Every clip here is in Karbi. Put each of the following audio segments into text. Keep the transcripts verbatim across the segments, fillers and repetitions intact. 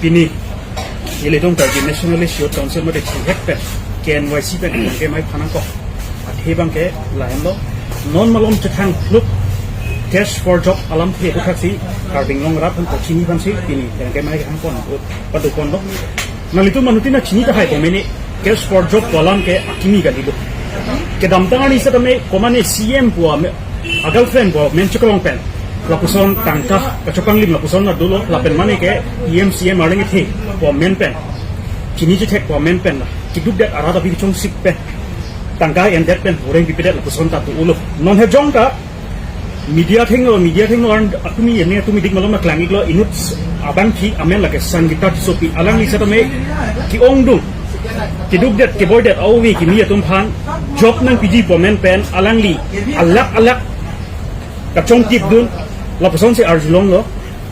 Pini ilitum Karbi Nationalist Youth Council mate chihek pen K N Y C pen ke mai phanang kok. Athe abang ke lahenlo, non malom chethang kluk cash for job alamthe aputhaksi Karbi Anglong arat aphan kachini aphansi pini ke mai hangpon padopon lo. Nanglitum manutin chini tahai bomeni cash for job alam ke akimi kalilo. Kedamtang arni setame komane C M pu ame a girlfriend pu amen cheklong pen lapuson tangka kachokanglim lapuson na dolo, lapen mane ke E M C M arleng ethe pu amen pen, chini chethek pu amen pen la kidukdet arat api chongsi pen tangka endet pen horeng pipedet lapuson ta dolo. Non he jong ta media athengno, media athengno arni atumi ene atumi dik malom na klang-iklo, inut abangpi amen lake Sangeeta Tissopi, alangli setame ke-ongdung, kidukdet keboidet avi kimi atum aphan job nangpiji pu amen pen alangli alak alak kachongtipdun lapusonsi arjulonglo.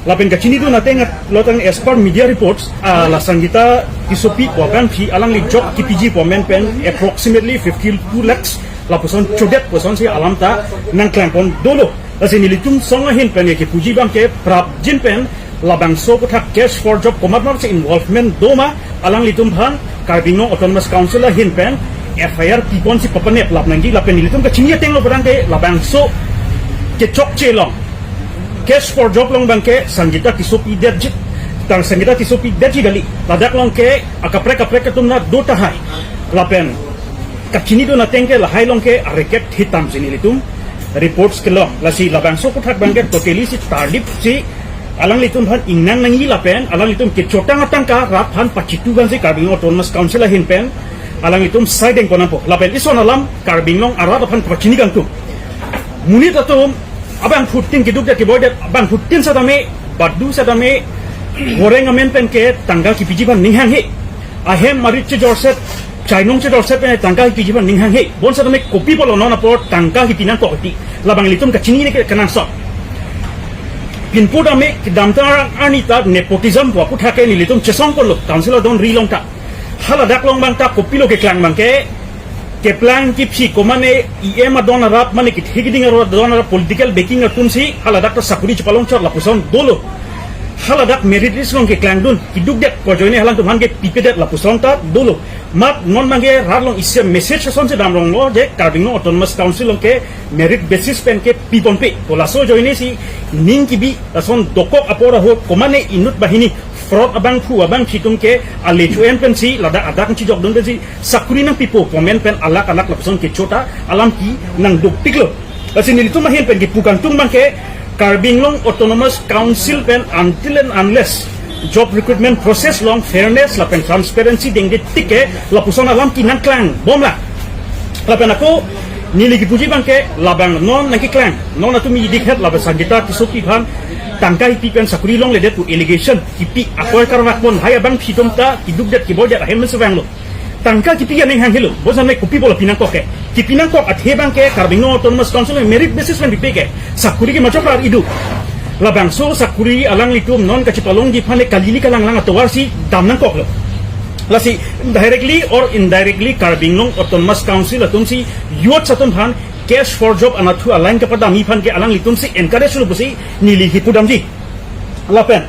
Lapen kachinidun ateng lo tang, as per media reports, ah, la Sangeeta Tissopi pu abangpi alangli job kipiji pu amen pen approximately fifty-two lakhs lapuson chodet pusonsi alam ta nangklangpon dolo. Lasi nelitum song ahin pen ya kipuji abang ke prapjin pen labangso aputhak cash for job komat mapsi involvement doma, alanglitum aphan Karbi Anglong Autonomous Council ahin pen F I R piponsi papanep lap nangji. Lapen nelitum kachini ateng lo padang ke labangso kechokche along cash for job along abang ke Sangeeta Tissopi detji, tang Sangeeta Tissopi detji kali. Ladak along ke akaprek kaprek atum na do tahai. Lapen kachinidun ateng ke lahai along ke a-racket hitam si nelitum reports kelong. Lasi labangso aputhak abang ke totally si tardip si alanglitum aphan ingnang nangji lapen alanglitum kechotang atangka rat aphan pachitu aphansi Karbi Anglong Autonomous Council ahin pen alanglitum saideng ponampo. Lapen ison alam Karbi Anglong arat aphan pachini kangtung. Monit atum abangphutin kidukdet keboidet abangphutin setame, badu setame, horeng amen pen ke tangka kipiji aphan ning hanghe. Ahem arit chejorset, chainong chejorset pen tangka kipiji aphan ning hanghe. Bonsetame kopi pulo non apor tangka kipi nangkok ti. Labang ilitum kachini ne ke kenangsot. Pinput ame kedamtang arni ta nepotism pu aputhak ke nelitum chesong pulo, council adon ri along ta. Haladak along abang ta kopilo keklang abang ke, keplang kiphi komane E M adon arap mane kithe kiding aro adon arap political backing atumsi haladak ta sakuri chepalong chot lapuson dolo. Haladak merit list along keklangdun, kidukdet ko ajoine halangtum aphan ke pipedet lapuson ta dolo. Mat non abang ke rat along isi message asonsi damronglo je Karbi Anglong Autonomous Council along ke merit basis pen ke piponpe. Ko laso ajoine si ning kibi ason dokok apor ahut komane inut banghini fraud abangphu abangphi atum ke ale chu-en pensi ladak adak chijokdun pensi sakuri nangpipo pu amen pen alak alak lapuson kecho ta alam kenangduk tiklo. Lasi nelitum ahin pen kipu kangtung abang ke Karbi Anglong Autonomous Council pen until and unless job recruitment process along fairness lapen transparency dengde tik ke lapuson alam kenangklangbomlang. Lapen ako neli kipuji abang ke labang non nangkeklang, non atum idikhet lapen Sangeeta Tissopi aphan tangka kipi pen sakuri longledet pu allegation kipi akoi karvakpon lahai abangphi atum ta kidukdet keboidet ahem mensevanglo. Tangka kipi aning hanghelo, bonsetame kopi pulo pinangkok ke. Kipi nangkok athe abang ke Karbi Anglong Autonomous Council merit basis pen pipe ke. Sakuri ke machoklar idu. Labangso sakuri alanglitum non kachepalongji aphan le kali ili kalanglang atovarsi dam nangkoklo. Lasi directly or indirectly Karbi Anglong Autonomous Council atumsi youth atum aphan cash for job anatthu alang kapadamji aphan ke alanglitumsi encourage lo pusi neli kipudamji. Lapen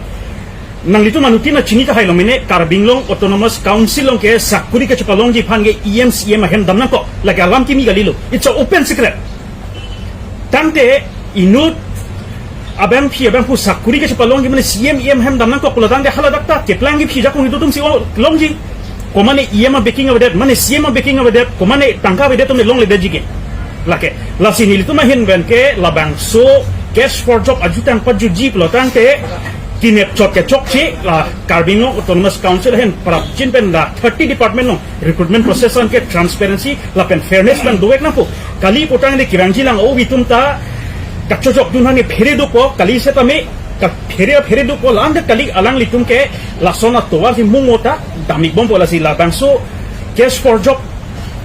nanglitum anutin chini tahai lo mene Karbi Anglong Autonomous Council along ke sakuri kachepalongji aphan ke E M C M ahem dam nangkok. Lake alam kimi kalilo. It's a open secret. Tangte inut abangphi abangphu sakuri kachepalongji mane C M E M ahem dam nangkok pulo tangte haladak ta keplang kiphi ajakong itum si longji. Komane E M abacking avedet, mane C M abacking avedet, komane tangka avedet atum longledetji ke. Lake, lasi nelitum ahin pen ke labangso cash for job ajutang pajutji pulo tangte kinep chot kechokche la Karbi Anglong Autonomous Council ahin prapjin pen la thirty department along recruitment process an ke transparency lapen fairness pen dovek nangpo. Kali putang de kirangji lang o itum ta kachojokdun aphan phere dopo, kali setame kaphere phere dopo, la-an det kali alanglitum ke lason atovarsi mung ota damikbompo. Lasi labangso cash for job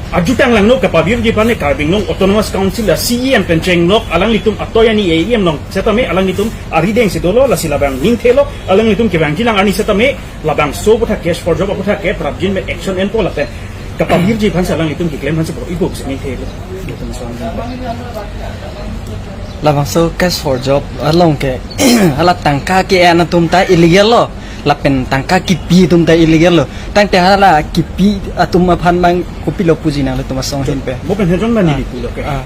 ajutang langno kapavirji aphan ne Karbi Anglong Autonomous Council la C E M pen chenglok alanglitum atoi ani A E M along setame alanglitum arideng si dolo, lasi labang ningthelo, alanglitum kevangji lang arni setame labangso aputhak cash for job aputhak ke prapjin pen action enpo lapen kapavirji aphansi alanglitum keklem aphansi bor-ipo pusi ningthelo. Labangso cash for job along ke hala tangka ke-en atum ta illegal lo. Lapen tangka kipi atum ta illegal lo. Tangte hala kipi atum aphan abang kopilo puji nanglitum asong ahin pen? Mo pen hejong na Ah. neli pulo ke. Ah.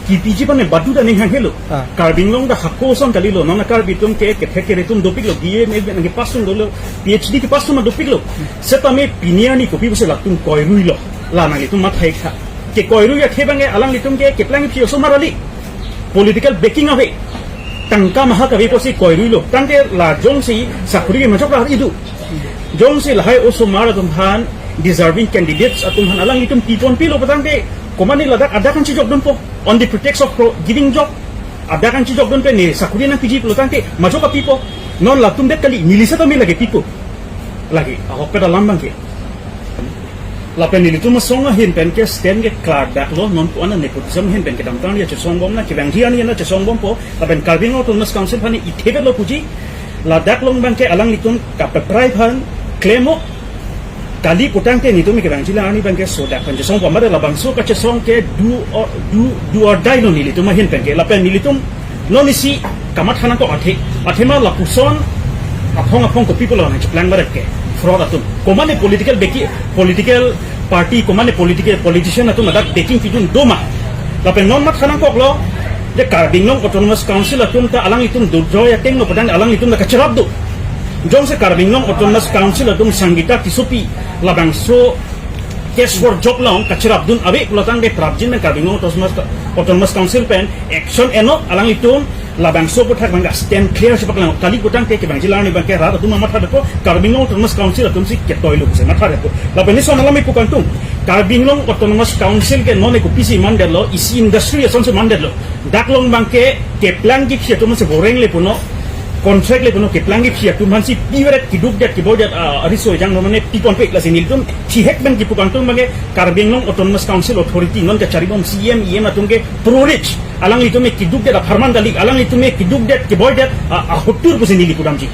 Kipiji aphan ne badu ta ning hanghe lo. Ah. Karbi Anglong ta hako ason kali lo. Non Karbi atum ke, kethe kere atum dopik lo. B A M A nang kepass atum dolo. P H D kepass atum dopik lo. Setame pini arni kopi pusi latum koirui lo. La nanglitum matha-ik tha. Kekoirui akhei abang ke alanglitum ke keplang iphi osomar kali. Political backing ave. Tangka mahak ave pusi koirui lo. Tangte la jongsi sakori ke majok ra idu. Jongsi lahai osomar atum aphan, deserving candidates atum aphan alanglitum pipon pilo putangte, komatne ladak adak an chijokdunpo on the pretext of pro-, giving job. Adak an chijokdun pen ne sakori nangpiji pulo tangte majok apipo. Non latum det kali, neli setame lake pipo. Lake ahokpet alam abang ke. Lapen nelitum asong ahin pen ke stand ke klardak lo, non ko-an nepotism ahin pen kedamtang dia chesong bom na, kevangji arni na chesong bompo, lapen Karbi Anglong Autonomous Council aphan ne ithebet lo puji, ladak along abang ke alanglitum kapeprai aphan klem-o, kali putangte nelitum kevangji la arni abang ke sodak pen chesong bom, mare labangso kachesong ke do or, do, do or die lo nelitum ahin pen ke, lapen nelitum non isi kamatha nangkok athe, athema lapuson aphong aphong kopi pulo nangcheplang baret ke, fraud atum. Komatne political beki, political party, komatne political politician atum ladak backing pidun do ma. Lapen non matha nangkok lo, de Karbi Anglong Autonomous Council atum ta alanglitum durjoy ateng lo putang alanglitum ta kacherap do. Jongsi Karbi Anglong Autonomous Council atum Sangita Tissopi labangso case for job along kacherapdun ave pulo tangte prapjin pen Karbi Anglong Autonomous, Autonomous Council pen action enlo, alanglitum labangso aputhak abang ke stand clear si paklang, kali putangte kevangji la arni abang ke rat atum mathadetpo, Karbi Anglong Autonomous Council atum si ketoi lo pusi mathadetpo. Lapen neli son alam ipu kangtung, Karbi Anglong Autonomous Council ke non kopisi mandetlo, isi industry asonsi mandetlo. Dak along abang ke keplang kiphi atum si boreng le puno, contract le puno, keplang kiphi atum aphansi pivaret, kidukdet kiboidet, ah, ariso ejang lo mane piponpe, lasi nelitum chihek pen kipu kangtung abang ke Karbi Anglong Autonomous Council Authority non kacharibom C E M, E M atum ke pro-rich, alanglitum ke kidukdet apharman kali, alanglitum ke kidukdet kiboidet, ah, ahotur pusi neli pudamji.